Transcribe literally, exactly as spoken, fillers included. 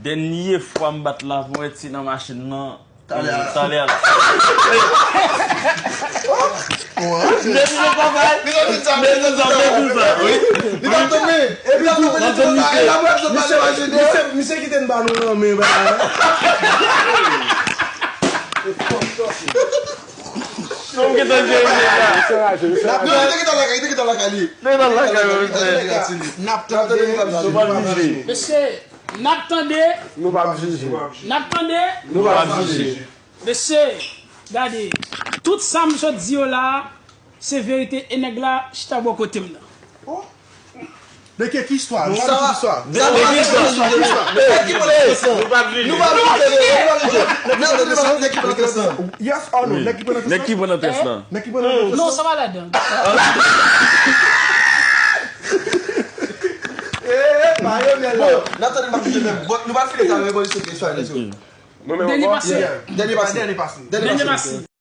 Dènye fwa m bat Lavorenti nan machin nan, talè a. Talè a. Depi nou pa bay. Depi sa, depi sa, depi sa. Li pa tonbe. Epi tou, misye, misye, misye kite n ba nou nan men, ba. Non, m gentan jere misye la. Misye raje, misye raje. Non, li te gentan lakay, li te gentan lakay li. Li te gentan lakay, misye. N ap tande, nou p ap jije. Mesye, n ap tande. Nou p ap jije. N ap tande. Nou p ap jije. Mesye, gade, tout sa m sot di yo la, se verite, e nèg la chita bò kote m nan. De ke ki istwa? Nou pa di istwa. De ke ki istwa? Nèg ki pran nan tès lan. Nou pa di istwa. Nou pa di istwa. Nèg ki pran nan tès lan. Yes or no? Nèg ki pran nan tès lan? Nèg ki pran nan tès lan? Nèg ki pran nan tès lan? Non, sa pa ladan. Bon, n ap tande m ap jije menm. Bon, nou pa fini sa, men bon, se istwa, let's go. Dènye pase. Dènye pase. Dènye pase. Dènye pase.